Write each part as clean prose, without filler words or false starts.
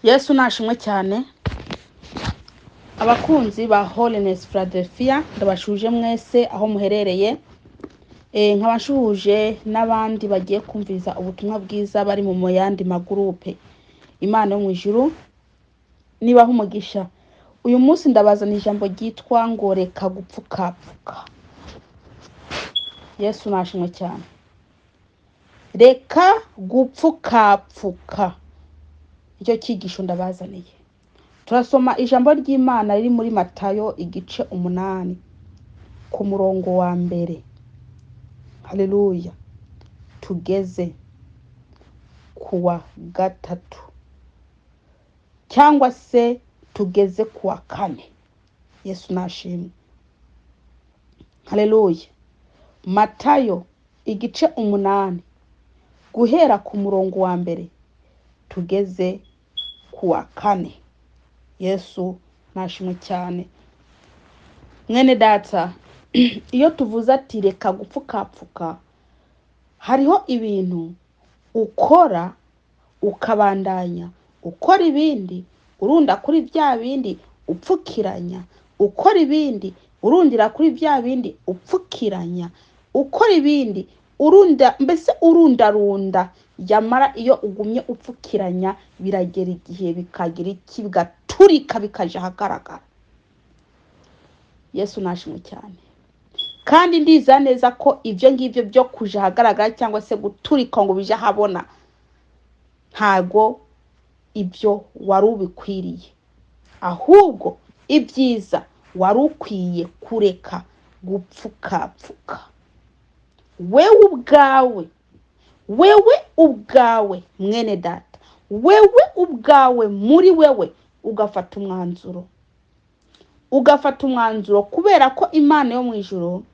Yesu nashimwe cyane. Abakunzi ba Holiness Philadelphia, ndabashuje mwese aho muherereye. Nkaba nshuhuje n'abandi bagiye kumviriza ubutumwa bwiza bari mu yandi magurupe. Imana yo mu ijuru nibaha umugisha. Uyu munsi ndabazana ijambo ryitwa ngo reka gupfukapfuka. Yesu nashimwe cyane. Reka gupfukapfuka, nicyo cyigisho ndabazaniye. Turasoma ijambo ry'Imana riri muri Matayo igice 8 ku murongo wa 1. Haleluya. Tugeze ku wa 3 cyangwa se tugeze ku wa 4. Yesu nashimwe. Haleluya. Matayo igice 8 guhera ku murongo wa 1 tugeze ku wa 4. Yesu nashimwe cyane. Mwene data, iyo tuvuze ati reka gupfukapfuka, hariho ibintu ukora ukabandanya ukora ibindi, urunda kuri bya bindi upfukiranya, ukora ibindi urundira kuri bya bindi upfukiranya, ukora ibindi urunda, mbese urundarunda. Yamara iyo ugumye upfukiranya biragera igihe bikagira iki, bigaturika, bikaja ahagaragara. Yesu nashimwe cyane. Kandi ndiza neza ko ibyo ngibyo byo kuja ahagaragara cyangwa se guturika ngo bije ahabona, ntago ibyo wari ubikwiriye, ahubwo ibyiza wari ukwiye kureka gupfukapfuka. Wewe ubwawe, wewe ubwawe mwene data, wewe ubwawe muri wewe ugafata umwanzuro, ugafata umwanzuro, kubera ko Imana yo mu ijuru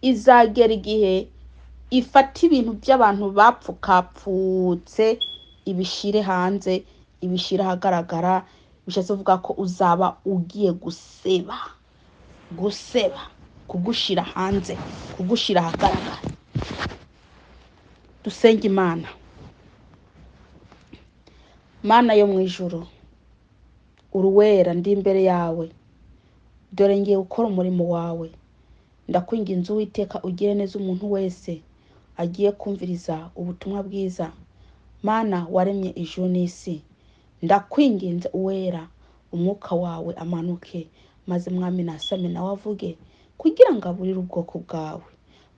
izagera igihe ifata ibintu by'abantu bapfukapfutse ibishyire hanze, ibishyire ahagaragara. Bishatse kuvuga ko uzaba ugiye guseba, guseba, kugushyira hanze, kugushyira ahagaragara. Dusenge Imana. Mana yo mu ijuru, uruwera, ndi imbere yawe, dore ngiye gukora umurimo wawe. Ndakwinginze Uwiteka, ugire neza umuntu wese agiye kumviriza ubutumwa bwiza. Mana waremye ijuru n'isi, ndakwinginze Uwera, umwuka wawe amanuke, maze Mwami nasame nawe avuge kugira ngo aburire ubwoko bwawe.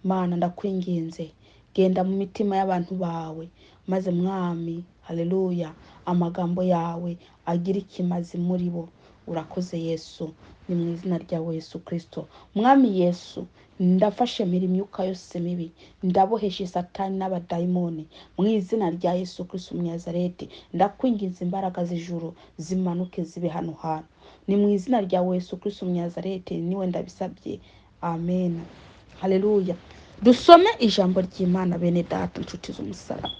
Mana ndakwinginze, genda mu mitima y'abantu bawe, maze Mwami, haleluya, amagambo yawe agira ikimazi muri bo. Urakoze Yesu, ni mu izina ryawe Yesu Kristo. Mwami Yesu, ndafashe mpira imyuka yose mibi, ndaboheshe Satani n'abadayimoni mu izina rya Yesu Kristo Umunyazareti. Ndakwinginze imbaraga z'ijuru zimanuke zibe hano hantu, ni mu izina rya Yesu Kristo Umunyazareti niwe ndabisabye, amen. Haleluya. Dusome ijambo ry'Imana bene data, inshuti z'umusaraba.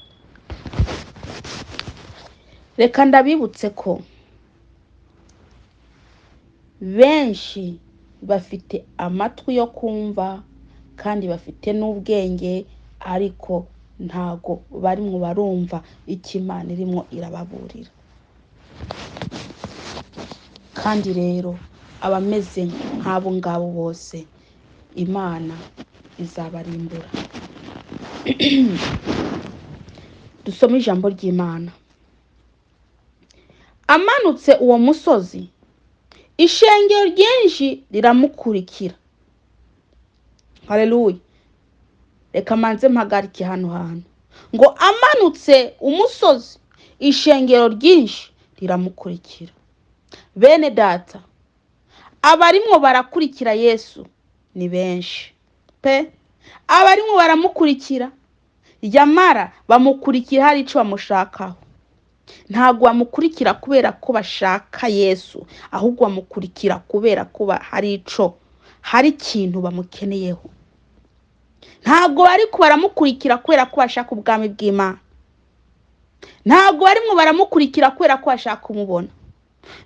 Reka ndabibutse ko benshi bafite amatwi yo kumva kandi bafite n'ubwenge, ariko ntago barimwo barumva icyo Imana irimwo irababurira. Kandi rero abameze nk'abo ngabo bose Imana izabarimbura. Dusome ijambo ry'Imana. Amanutse uwo musozi, ishengero ryinshi riramukurikira. Haleluya. Reka manze mpagarike hano hantu. Ngo amanutse umusozi, ishengero ryinshi riramukurikira. Bene data, abarimwo barakurikira Yesu ni benshi pe. Abarimwo baramukurikira, yamara bamukurikira hari ico bamushakaho. Ntabwo bamukurikira kubera ko bashaka Yesu, ahubwo bamukurikira kubera ko hari ico, hari ikintu bamukeneyeho. Ntabwo bariko baramukurikira kubera ko bashaka ubwami bw'Imana. Ntabwo barimwo baramukurikira kubera ko bashaka kumubona.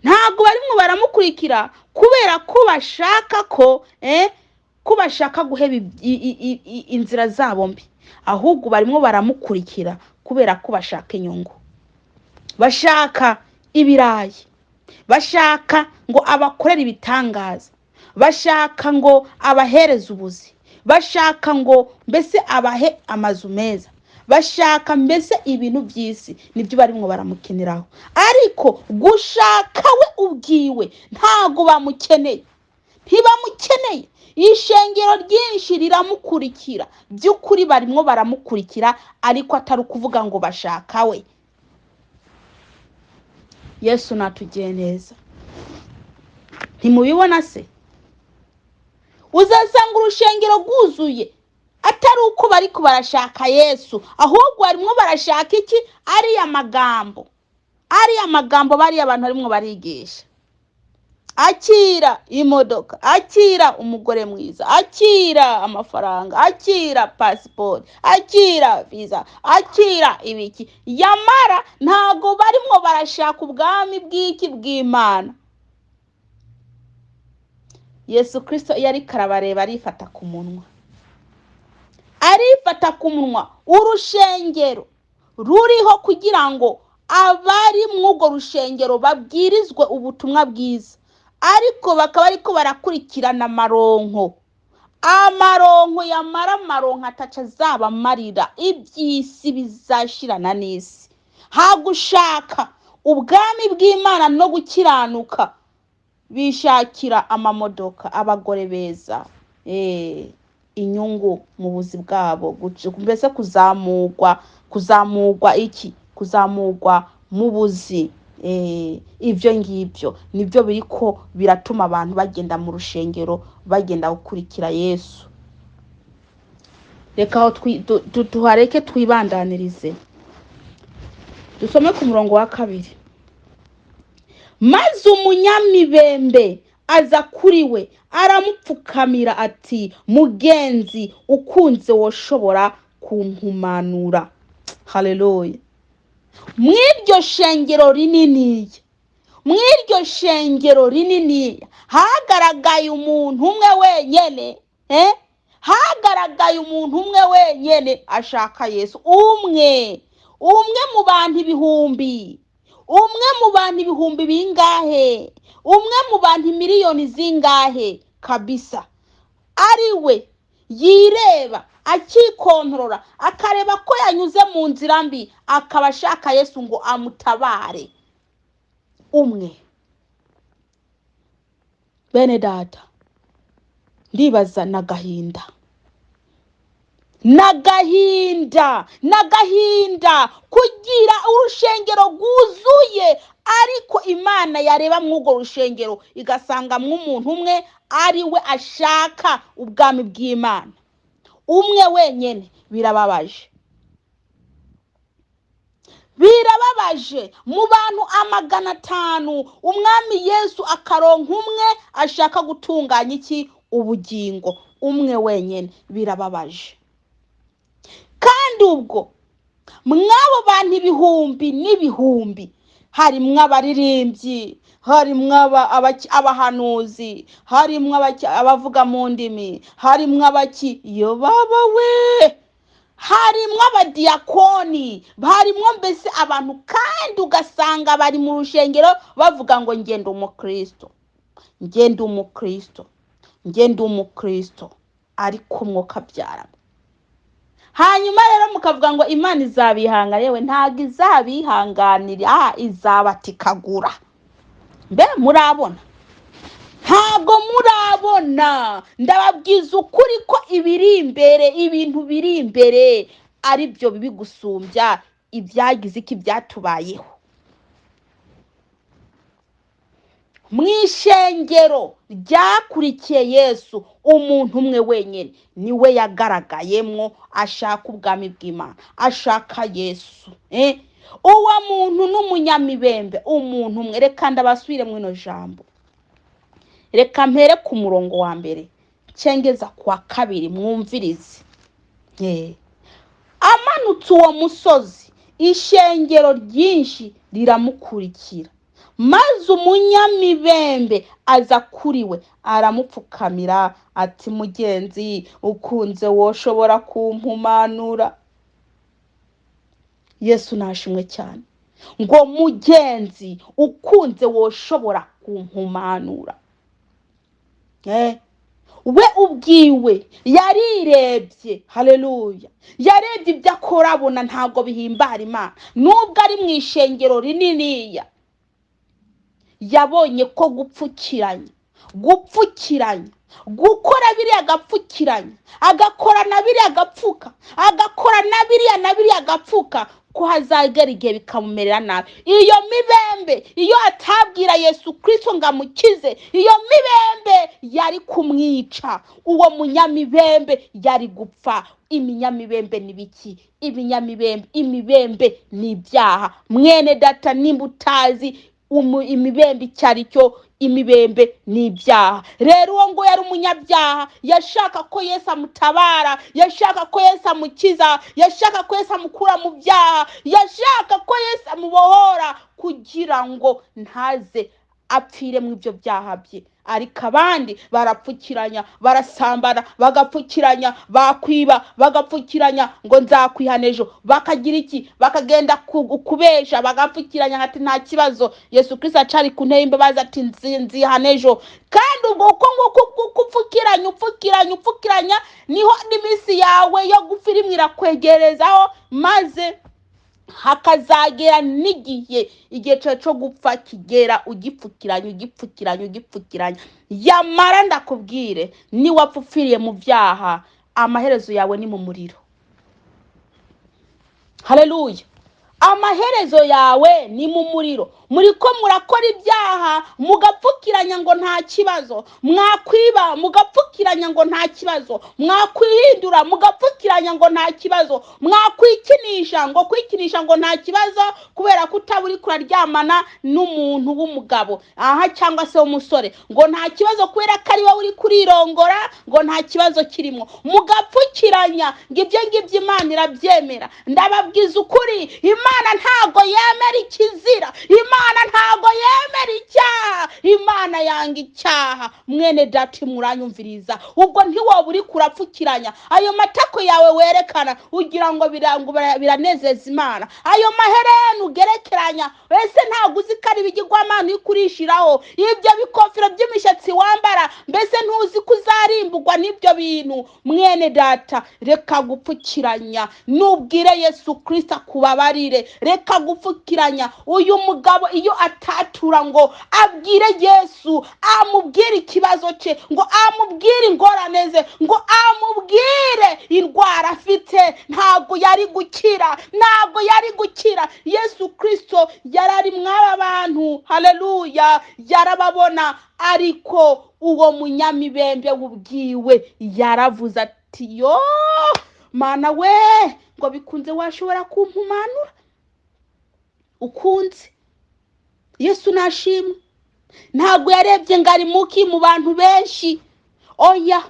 Ntabwo barimwo baramukurikira kubera ko bashaka ko, ko bashaka guheba inzira zabo mbi, ahubwo barimwo baramukurikira kubera ko bashaka inyungu. Bashaka ibirayi, bashaka ngo abakorere ibitangaza, bashaka ngo abahereze ubuzi, bashaka ngo mbese abahe amazu meza, bashaka mbese ibintu by'isi, nibyo barimo baramukeneraho. Ariko gushaka we ubwiwe ntago bamukeneye, ntibamukeneye. Ishengero ryinshi riramukurikira, by'ukuri barimo baramukurikira, ariko atari ukuvuga ngo bashaka we. Yesu natugiye neza. Ntimubibona se? Uzasanga urushengero rwuzuye atari uko bari barashaka Yesu, ahubwo barimo barashaka iki? Ariya magambo, ariya magambo bariya abantu barimo barigisha. Akira imodoka, akira umugore mwiza, akira amafaranga, akira pasiporo, akira viza, akira ibiki. Yamara ntago barimo barashaka ubwami bw'iki? Bw'Imana. Yesu Kristo iyo ariko arabareba arifata ku munwa, arifata ku munwa. Urushengero ruriho kugira ngo abari muri urwo rushengero babwirizwe ubutumwa bwiza, ariko bakaba ariko barakurikirana amaronko, amaronko yamara amaronko ataca azabamarira, iby'isi bizashirana n'isi. Hagushaka ubwami bw'Imana no gukiranuka, bishakira amamodoka, abagore beza, inyungu mu buzi bwabo, mbese kuzamurwa, kuzamurwa iki? Kuzamurwa mu buzi. Ibyo ngibyo nibyo biriko biratuma abantu bagenda mu rushengero, bagenda gukurikira Yesu. Reka aho tuhareke twibandanirize, dusome ku murongo wa 2. Maze umunyamibembe aza kuri we aramupfukamira ati, mugenzi ukunze woshobora kumpumanura. Haleluya. Mw'iryo shengero rininiya, mw'iryo shengero rininiya hagaragaye umuntu umwe wenyene, hagaragaye umuntu umwe wenyene ashaka Yesu. Umwe, umwe mu bantu ibihumbi, umwe mu bantu ibihumbi bingahe, umwe mu bantu miliyoni zingahe kabisa, ari we yireba akikontorora, akareba ko yanyuze mu nzira mbi, akaba ashaka Yesu ngo amutabare. Umwe. Bene data, ndibaza n'agahinda, n'agahinda, n'agahinda kugira urushengero rwuzuye, ariko Imana yareba mw'urwo rushengero igasanga mw'umuntu umwe ari we ashaka ubwami bw'Imana, umwe wenyene. Birababaje, birababaje. Mu bantu 500 umwami Yesu akaronka umwe ashaka gutunganya iki? Ubugingo, umwe wenyene. Birababaje. Kandi ubwo mw'abo bantu ibihumbi n'ibihumbi harimwo abaririmbyi, harimwo abahanuzi, harimwo abavuga mu ndimi, harimwo abaki, yo baba we, harimwo abadiyakoni, harimwo mbese abantu. Kandi ugasanga bari mu rushengero bavuga ngo ngenda umukristo, ngenda umukristo, ngenda umukristo, ariko umwuka abyara. Hanyuma rero mukavuga ngo Imana izabihanga. Yewe ntabwo izabihanganira, izabatikagura. Mbe murabona? Ntabwo murabona. Ndababwiza ukuri ko ibiri imbere, ibintu biri imbere ari byo bibi gusumbya ibyagize iki byatubayeho. Mu ishengero ryakurikiye Yesu, umuntu umwe wenyine niwe yagaragayemwo ashaka ubwami bw'Imana, ashaka Yesu. Uwo muntu n'umunyamibembe, umuntu umwe. Reka ndabasubire mu ino jambo, reka mpere ku murongo wa mbere ncengeza kwa 2, mwumvirize. Amanutse uwo musozi, ishengero ryinshi riramukurikira, maze umunyamibembe aza kuri we aramupfukamira ati, mugenzi ukunze woshobora kumpumanura. Yesu nashimwe cyane. Ngo mugenzi ukunze woshobora kumpumanura. We ubwiwe yarirebye, haleluya, yarebye ibyo akora abona ntabwo bihimbara Imana. Nubwo ari mu ishengero rininiya, yabonye ko gupfukiranya, gukora biriya agapfukiranya, agakora na biriya agapfuka, agakora na biriya na biriya agapfuka, ko hazagera igihe bikamumerera nabi. Iyo mibembe iyo atabwira Yesu Kristo ngo amukize, iyo mibembe yari kumwica. Uwo munyamibembe yari gupfa. Iminyamibembe ni biki? Ibinyamibembe, imibembe ni ibyaha. Mwene data, nimba utazi imibembe icyo ari cyo, imibembe ni ibyaha. Rero uwo ngo yari umunyabyaha, yashaka ko Yesu amutabara, yashaka ko Yesu amukiza, yashaka ko Yesu amukura mu byaha, yashaka ko Yesu amubohora kugira ngo ntaze apfire mu ibyo byaha bye. Ariko abandi barapfukiranya, barasambana, bagapfukiranya, bakwiba, bagapfukiranya ngo nzakwihana ejo, bakagira iki, bakagenda kubesha, bagapfukiranya ati nta kibazo, Yesu Kristo acari ku ntebe y'imbabazi ati nzihana ejo. Kandi ubwo uko nguko upfukiranya, upfukiranya, upfukiranya, niho n'iminsi yawe yo gupfa irimo irakwegerezaho, maze hakazagera n'igihe igihe cyawe cyo gupfa kigera, ugipfukiranya, ugipfukiranya, ugipfukiranya. Yamara ndakubwire, niwapfa upfiriye mu byaha, amaherezo yawe ni mu muriro. Haleluya, amaherezo yawe ni mu muriro. Muriko murakora ibyaha mugapfukiranya ngo nta kibazo, mwakwiba mugapfukiranya ngo nta kibazo, mwakwihindura mugapfukiranya ngo nta kibazo, mwakwikinisha ngo kwikinisha ngo nta kibazo, kubera ko utaba uri kuraryamana n'umuntu w'umugabo aha cyangwa se w'umusore, ngo nta kibazo kubera ko ari wowe uri kurirongora, ngo nta kibazo kirimo, mugapfukiranya ngo ibyo ngibyo Imana irabyemera. Ndababwiza ukuri, Imana ntago yemera ikizira, Imana ntago yemera icyaha, Imana yanga icyaha. Mwene data muranyumviriza, ubwo ntiwoba uri kurapfukiranya ayo matako yawe werekana ugira ngo biranezeza Imana, ayo maherena ugerekeranya, ese ntago uzi ko ari ibigirwamana uri kurishiraho, ibyo bikofero by'imishatsi wambara, mbese ntuzi ko uzarimbugwa n'ibyo bintu? Mwene data, reka gupfukiranya, nubwire Yesu Kristo akubabarire, reka gupfukiranya. Uyu mugabo iyo atatura ngo abwire Yesu, amubwire ikibazo cye, ngo amubwire ingorane ze, ngo amubwire indwara afite, ntabwo yari gukira, ntabwo yari gukira. Yesu Kristo yarari mw'aba bantu, haleluya, yarababona. Ariko uwo munyamibembe ubwiwe yaravuze ati yo Mana we, ngo bikunze washobora kumpumanura ukunze. Yesu nashimwe, ntabwo yarebye ngo ari muki mu bantu benshi, oya,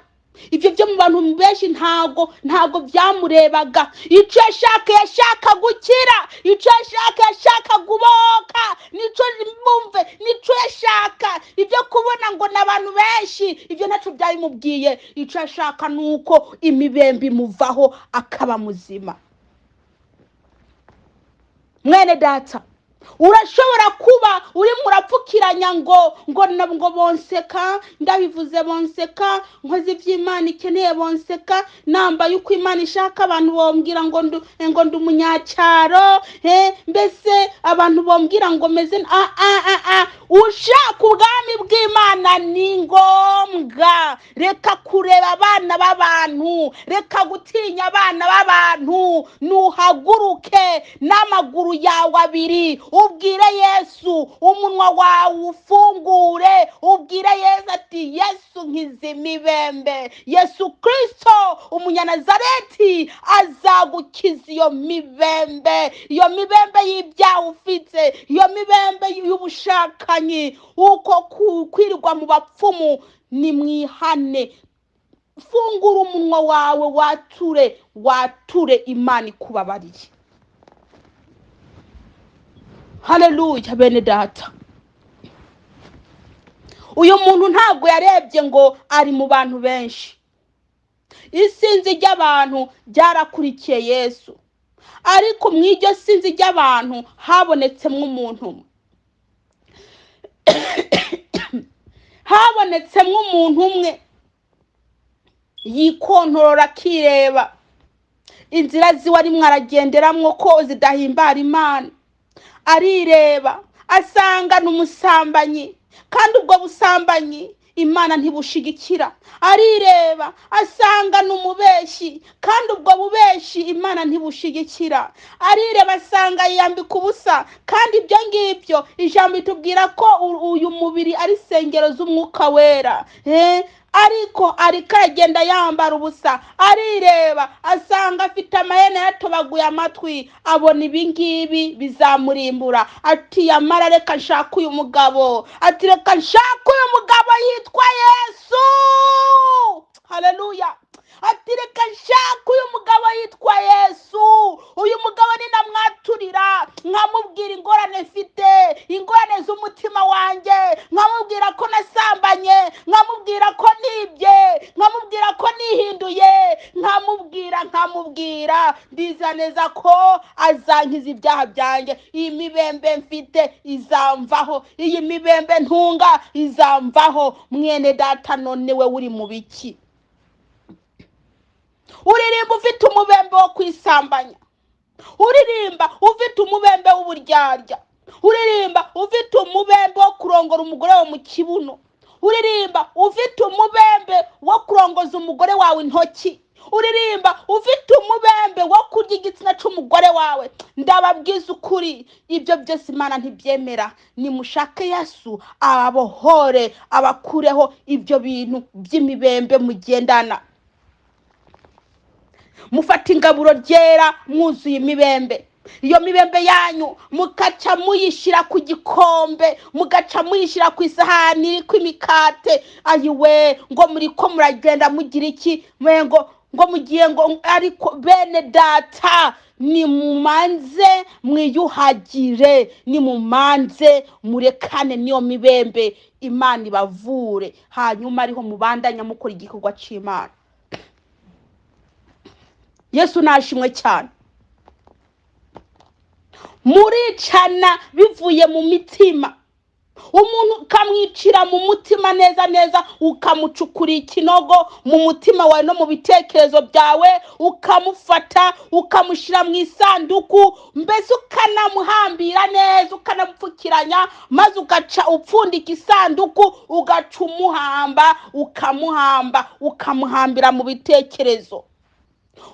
ibyo byo mu bantu benshi ntabwo byamurebaga. Icyo yashaka, yashaka gukira, icyo yashaka, yashaka kubohoka, nicyo mumve, nicyo yashaka. Ibyo kubona ngo n'abantu benshi, ibyo ntacyo byabimubwiye. Icyo yashaka ni uko imibembe imuvaho akaba muzima. Mwene data, urashobora kuba urimo urapfukiranya ngo ngo ngo bonseka, ndabivuze bonseka, nkoze iby'Imana ikeneye bonseka, nambaye uko Imana ishaka, abantu bombwira ngo ngo ndi umunyacyaro, mbese abantu bombwira ngo meze a a a a. Ushaka ubwami bw'Imana ni ngombwa, reka kureba abana b'abantu, reka gutinya abana b'abantu, nuhaguruke n'amaguru yawe abiri, ubwire Yesu, umunwa wawe ufungure, ubwire Yesu ati Yesu nkiza imibembe. Yesu Kristo umunyanazareti azagukiza iyo mibembe, iyo mibembe y'ibyaha ufite, iyo mibembe y'ubushakanyi, uko kwirirwa mu bapfumu. Nimwihane, fungura umunwa wawe, wature, wature Imana ikubabariye. Haleluya. Bene data, uyu muntu ntabwo yarebye ngo ari mu bantu benshi. Isinzi ry'abantu ryarakurikiye Yesu. Ariko mu iryo sinzi ry'abantu habonetsemo umuntu umwe, habonetsemo umuntu umwe yikontorora akireba inzira ziwe arimwo aragenderamwo ko zidahimbara Imana. Arireba asanga ni umusambanyi, kandi ubwo busambanyi Imana ntibushigikira. Arireba asanga ni umubeshi, kandi ubwo bubeshi Imana ntibushigikira. Arireba asanga yiyambika ubusa, kandi ibyo ngibyo ijambo ritubwira ko uyu mubiri ari sengero z'umwuka wera. Ariko ariko aragenda yambara ubusa. Arireba asanga afite amahene yatobaguye amatwi, abona ibingibi bizamurimbura. Ati yamara reka nshake uyu mugabo, ati reka nshake uyu mugabo yitwa Yesu. Haleluya. Ati reka nshake uyu mugabo yitwa Yesu. Uyu mugabo ninamwaturira nkamubwira ingorane mfite, ingorane z'umutima wanjye, nkamubwira ko nasambanye, nkamubwira ko nibye, nkamubwira ko nihinduye, nkamubwira ndiza neza ko azankiza ibyaha byanjye. Iyi mibembe mfite izamvaho, iyi mibembe ntunga izamvaho. Mwene data, none we uri mu biki? Uririmba ufite umubembe wo kwisambanya, uririmba ufite umubembe w'uburyarya, uririmba ufite umubembe wo kurongora umugore wawe mu kibuno, uririmba ufite umubembe wo kurongoza umugore wawe intoki, uririmba ufite umubembe wo kurya igitsina cy'umugore wawe. Ndababwiza ukuri, ibyo byose Imana ntibyemera. Nimushake Yesu ababohore, abakureho ibyo bintu by'imibembe mugendana. Mufata ingaburo ryera mwuzuye imibembe, iyo mibembe yanyu mugaca muyishyira ku gikombe, mugaca muyishyira ku isahani iriko imikate. Ayiwe, ngo muriko muragenda mugira iki? Ngo mugiye ngo, ariko bene data nimumanze mwiyuhagire, nimumanze murekane n'iyo mibembe, Imana ibavure, hanyuma ariho mubandanya mukora igikorwa c'Imana. Yesu nashimwe cyane. Muricana bivuye mu mitima, umuntu ukamwicira mu mutima neza neza, ukamucukura ikinogo mu mutima wawe no mu bitekerezo byawe, ukamufata ukamushyira mu isanduku, mbese ukanamuhambira neza, ukanamupfukiranya, maze ugaca upfundika isanduku, ugaca umuhamba, ukamuhamba, ukamuhambira mu bitekerezo.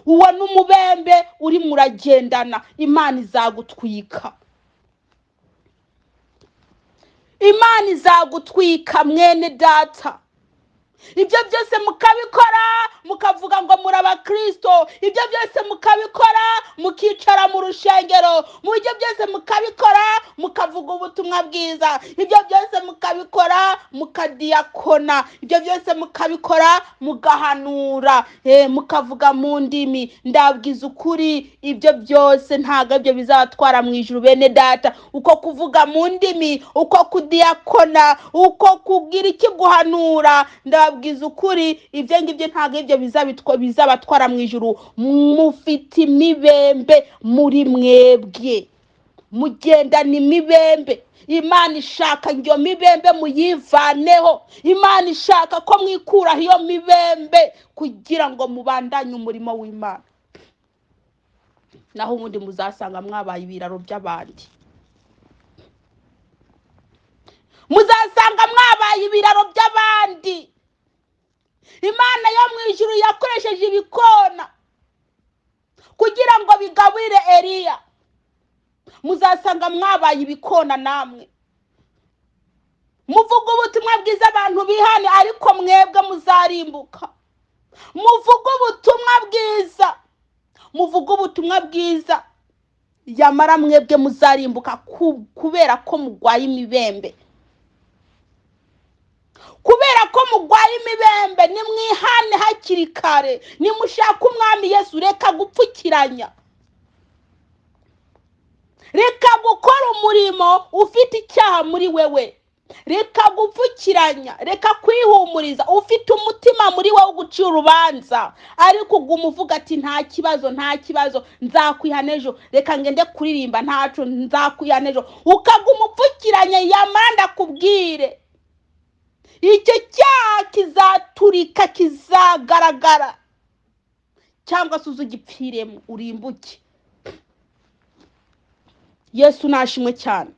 Uwo n'umubembe uri muragendana, Imana izagutwika. Imana izagutwika mwene data. Ibyo byose mukabikora mukavuga ngo muri abakristo, ibyo byose mukabikora mukicara mu rushengero, mu byo byose mukabikora mukavuga ubutumwa bwiza, ibyo byose mukabikora mukadiyakona, ibyo byose mukabikora mugahanura, mukavuga mu ndimi. Ndabwiza ukuri, ibyo byose ntabwo ibyo bizabatwara mu ijuru bene data. Uko kuvuga mu ndimi, uko kudiyakona, uko kugira iki guhanura, ndababwiza ukuri, ibyo ngibyo ntabwo ibyo bizabatwara mu ijuru. Mufite imibembe muri mwebwe, mugendana imibembe. Imana ishaka ngo iyo mibembe muyivaneho. Imana ishaka ko mwikuraho iyo mibembe kugira ngo mubandanye umurimo w'Imana. Naho ubundi muzasanga mwabaye ibiraro by'abandi, muzasanga mwabaye ibiraro by'abandi. Imana yo mu ijuru yakoresheje ibikona kugira ngo bigaburire Eliya. Muzasanga mwabaye ibikona namwe. Muvuga ubutumwa bwiza abantu bihane, ariko mwebwe muzarimbuka. Muvuga ubutumwa bwiza, muvuga ubutumwa bwiza, yamara mwebwe muzarimbuka kubera ko mugwaye imibembe. Kubera ko mugwaye imibembe, nimwihane hakiri kare, nimushake umwami Yesu. Reka gupfukiranya, reka gukora umurimo ufite icyaha muri wewe. Reka gupfukiranya, reka kwihumuriza. Ufite umutima muri wowe ugucira urubanza, ariko uguma uvuga ati nta kibazo, nta kibazo, nzakwihana ejo, reka ngende kuririmba, ntaco, nzakwihana ejo. Ukaguma upfukiranya. Yamara ndakubwire, icyo cyaha kizaturika, kizagaragara, cyangwa se uzugipfiremo urimbuke. Yesu nashimwe cyane.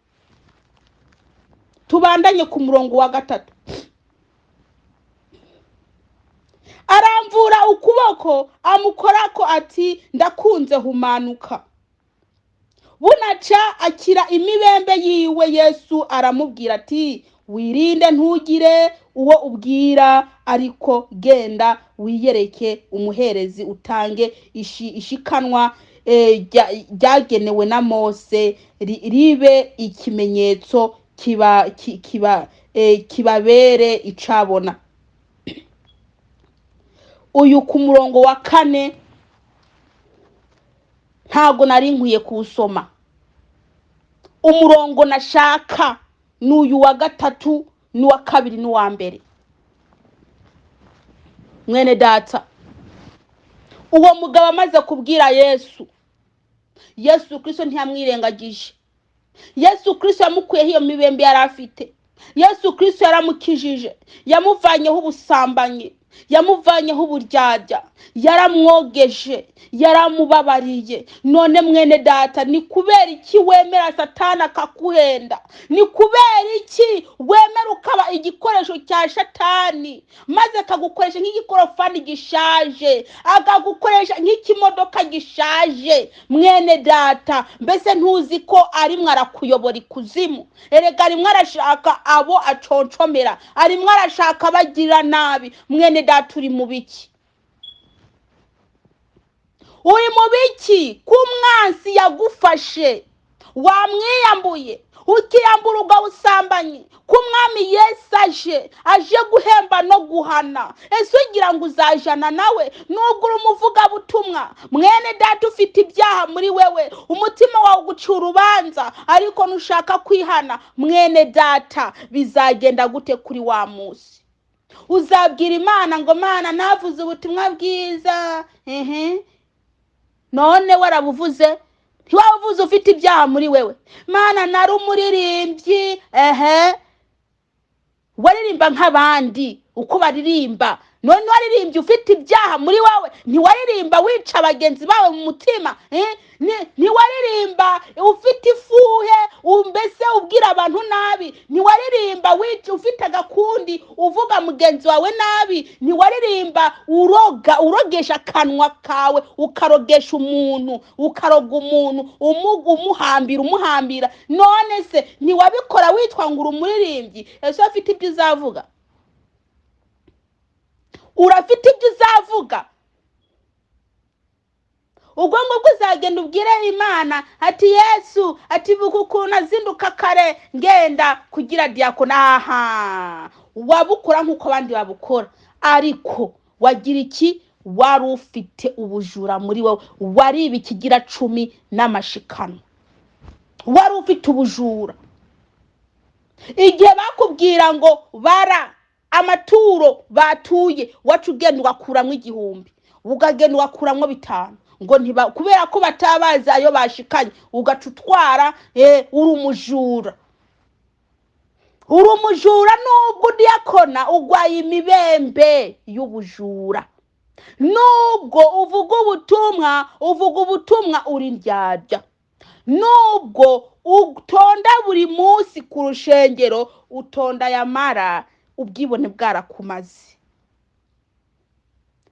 Tubandanye ku murongo wa 3. Aramvura ukuboko amukorako ati ndakunze, humanuka. Bunaca akira imibembe yiwe. Yesu aramubwira ati wirinde ntugire uwo ubwira, ariko genda wiyereke umuherezi utange ishikanwa ryagenewe na Mose, ribe ikimenyetso kibabere icabona. Uyu ku murongo wa 4 ntago nari nkwiye kuwusoma. Umurongo nashaka ni uyu wa 3 n'uwa 2 n'uwa 1. Mwene data, uwo mugabo amaze kubwira Yesu, Yesu Kristo ntiyamwirengagije. Yesu Kristo yamukuyeho iyo mibembe yari afite. Yesu Kristo yaramukijije, yamuvanyeho ubusambanyi, yamuvanyeho uburyarya, yaramwogeje, yaramubabariye. None mwene data, ni kubera iki wemera Satani akakuhenda? Ni kubera iki wemera ukaba igikoresho cya Satani, maze akagukoresha nk'igikorofani gishaje, akagukoresha nk'ikimodoka gishaje? Mwene data, mbese ntuzi ko arimwo arakuyobora ikuzimu? Erega arimwo arashaka abo aconcomera, arimwo arashaka abagira nabi. Mwene data, uri mu biki? Uri mu biki? Ko umwansi yagufashe, wamwiyambuye, ukiyambura ubwo busambanyi, ko umwami Yesu aje guhemba no guhana. Ese ugira ngo uzajana nawe nubwo uri umuvugabutumwa? Mwene data, ufite ibyaha muri wewe, umutima wawe uguca urubanza, ariko ntushaka kwihana. Mwene data, bizagenda gute kuri wa munsi? Uzabwira Imana ngo Mana navuze ubutumwa bwiza, none warabuvuze, ntiwabuvuze ufite ibyaha muri wewe. Mana nari umuririmbyi, waririmba nk'abandi uko baririmba, none waririmbye ufite ibyaha muri wowe. Ntiwaririmba wica bagenzi bawe mu mutima, ntiwaririmba ufite ifuhe, mbese ubwira abantu nabi, ntiwaririmba ufite agakundi uvuga mugenzi wawe nabi, ntiwaririmba uroga, urogesha akanwa kawe, ukarogesha umuntu, ukaroga umuntu, umuhambira, umuhambira. None se ntiwabikora witwa ngo uri umuririmbyi? Ese ufite ibyo uzavuga? Urafite ibyo uzavuga? Ubwo ngubwo uzagenda ubwire Imana ati Yesu ati buka ukuntu azinduka kare ngenda kugira diyakona. Aha wabukora nk'uko abandi babukora, ariko wagira iki? Wari ufite ubujura muri wowe, wariba ikigira 10 n'amashikano, wari ufite ubujura. Igihe bakubwira ngo bara amaturo batuye, wacu ugenda ugakuramwo 1000, ukagenda ugakuramwo 5, ngo ntiba, kubera ko batabazi ayo bashikanye, ugaca utwara. Uri umujura, uri umujura. Nubwo udiyakona ugwaye imibembe y'ubujura, nubwo uvuga ubutumwa, uvuga ubutumwa uri ndyarya, nubwo utonda buri munsi ku rushengero, utonda yamara ubwibone bwarakumaze.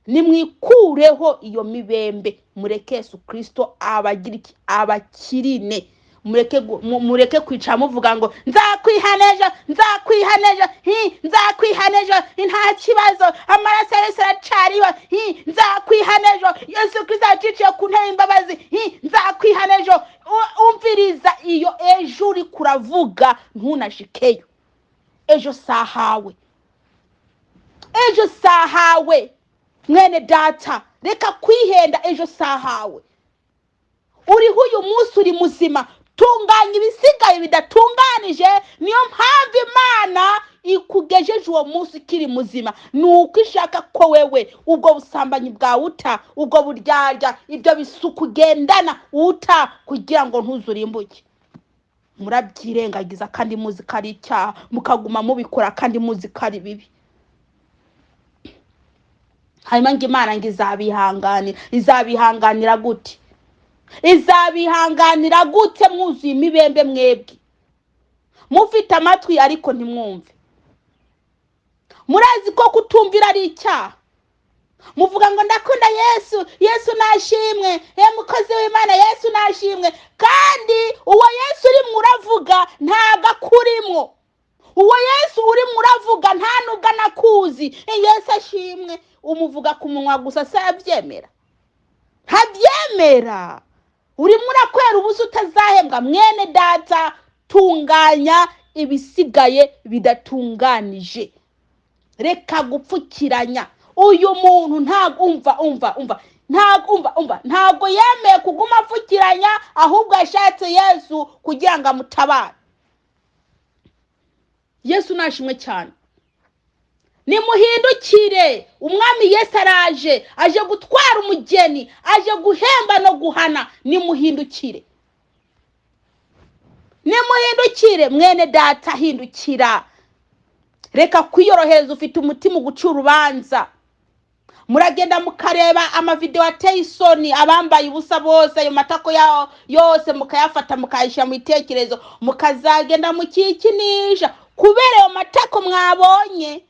Nimwikureho iyo mibembe, mureke Yesu Kristo abagira iki? Abakirine. Mureke kwicara muvuga ngo nzakwihanejo, nzakwihanejo, hi, nzakwihanejo, nta kibazo, amaraso ya Yesu aracariho, hi, nzakwihanejo, Yesu Kristo aciciye ku ntebe imbabazi, hi, nzakwihanejo. Umviriza iyo ejo uri kuravuga ntunashikeyo. Ejo sahawe, ejo sahawe. Mwene data, reka kwihenda, ejo sahawe. Uriho uyu munsi uri muzima, Tunganya ibisigaye bidatunganije. Niyo mpamvu Imana ikugejeje uwo munsi ukiri muzima, ni uko ishaka ko wewe ubwo busambanyi bwawe uta, ubwo buryarya, ibyo bisuku ugendana uta, kugira ngo ntuzurimbuke. Murabyirengagiza kandi muzi ko ari icyaha, mukaguma mubikora kandi muzi ko ari bibi. Hanyuma ngo Imana ngo izabihanganira. Izabihanganira gute? Izabihanganira gute mwuzuye imibembe mwebwe? Mufite amatwi ariko ntimwumve. Murazi ko kutumvira ari icyaha. Muvuga ngo ndakunda Yesu, Yesu nashimwe, ye mukozi w'Imana, Yesu nashimwe. Kandi uwo Yesu urimo uravuga ntabwo akurimwo. Uwo Yesu urimo uravuga nta nubwo anakuzi. Yesu ashimwe umuvuga ku munwa gusa, se abyemera? Ntabyemera. Urimo urakwera ubusa utazahembwa. Mwene data, tunganya ibisigaye bidatunganije. Reka gupfukiranya. Uyu muntu ntabwo umva umva umva ntabwo umva umva ntabwo yemeye kuguma apfukiranya, ahubwo yashatse Yesu kugira ngo amutabare. Yesu nashimwe cyane. Nimuhindukire, umwami Yesu araje, aje gutwara umugeni, aje guhemba no guhana. Nimuhindukire, nimuhindukire. Mwene data, hindukira, reka kwiyorohereza. Ufite umutima uguca urubanza. Muragenda mukareba amavideo ateye isoni, abambaye ubusa bose, ayo matako yao yose mukayafata mukayashyira mu bitekerezo, mukazagenda mukikinisha kubera ayo matako mwabonye.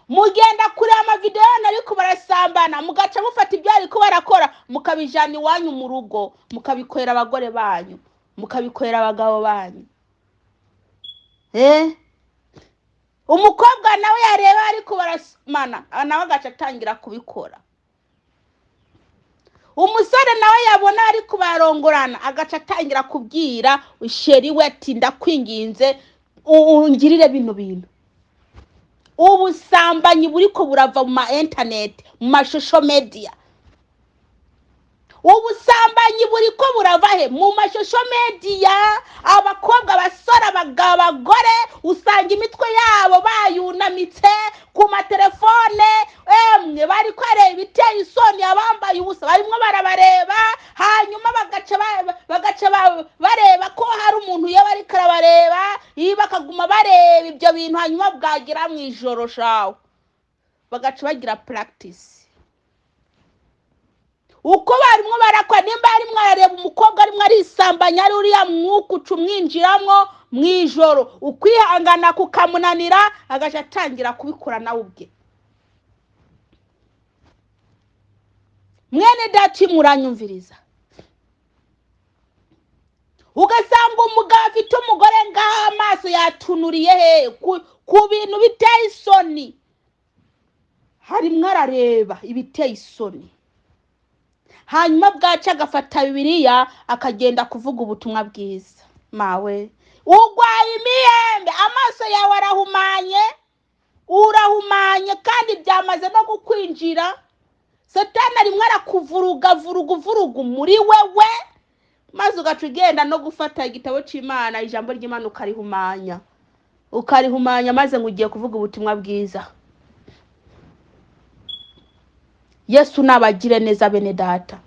Mugenda kureba amavideo y'abantu ariko barasambana, mugaca mufata ibyo ariko barakora mukabijana iwanyu mu rugo, mukabikorera abagore banyu, mukabikorera abagabo banyu. Umukobwa nawe yareba ariko barasomana, nawe agaca atangira kubikora. Umusore nawe yabona ariko barongorana, agaca atangira kubwira sheri we ati ndakwinginze ungirire bino bintu. Ubusambanyi buriko burava mu ma internet, mu ma social media. Ubusambanyi buriko burava he? Mu ma social media. Abakobwa, abasore, abagabo, abagore, usanga imitwe yabo bayunamitse ku matelefone, emwe bari kwareba ibiteye isoni, abambaye ubusa barimwo barabareba, hanyuma bagaca bareba ko hari umuntu yaba ariko arabareba, bakaguma bareba ibyo bintu, hanyuma bwagira mu ijoro shawe bagaca bagira practice. Uko barimwo barakora, nimba arimwo arareba umukobwa arimwo arisambanya, ari uriya mwuka uca umwinjiramwo mu ijoro, ukwihangana kukamunanira, agaca atangira kubikora nawe ubwe. Mwene data, muranyumviriza? Ugasanga umugabo afite umugore ngaho, amaso yatunuriye he ku bintu biteye isoni, harimwo arareba ibiteye isoni, hanyuma bwaca agafata Bibiliya akagenda kuvuga ubutumwa bwiza. Mawe urwaye imiyembe, amaso yawe arahumanye, urahumanye kandi byamaze no kukwinjira. Satani arimwo arakuvuruga vuruga uvuruga muri wewe, maze ugaca ugenda no gufata igitabo c'Imana, ijambo ry'Imana ukarihumanya, ukarihumanya, maze ngo ugiye kuvuga ubutumwa bwiza. Yesu nabagire neza bene data.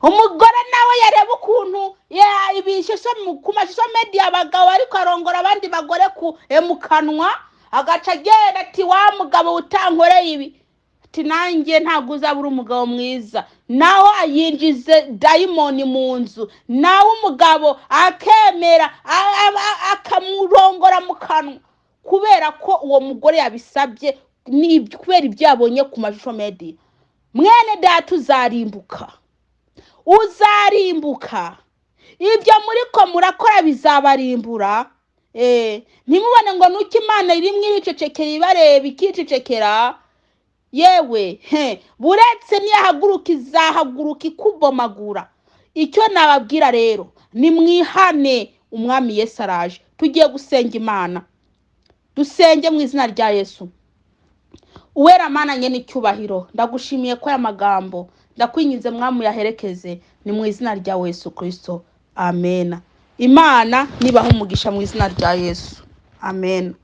Umugore nawe yareba ukuntu ibishusho ku mashusho media, abagabo ariko arongora abandi bagore ku mu kanwa, agaca agenda ati wa mugabo utankoreye ibi, ati nanjye ntabwo uzabura umugabo mwiza. Nawe ayinjize dayimoni mu nzu, nawe umugabo akemera akamurongora mu kanwa, kubera ko uwo mugore yabisabye, kubera ibyo yabonye ku mashusho media. Mwene data, uzarimbuka, uzarimbuka. Ibyo muriko murakora bizabarimbura. Ntimubone ngo nuko Imana irimwo iricecekera, ibareba ikicecekera. Yewe he, buretse niyahaguruka izahaguruka ikubomagura. Icyo nababwira rero, nimwihane, umwami Yesu araje. Tugiye gusenga Imana, dusenge mu izina rya Yesu. Uwera Mana nyene icyubahiro, ndagushimiye ko aya magambo, ndakwinginze Mwami uyaherekeze, ni mu izina rya Yesu Kristo, amena. Imana nibaha umugisha mu izina rya Yesu, amena.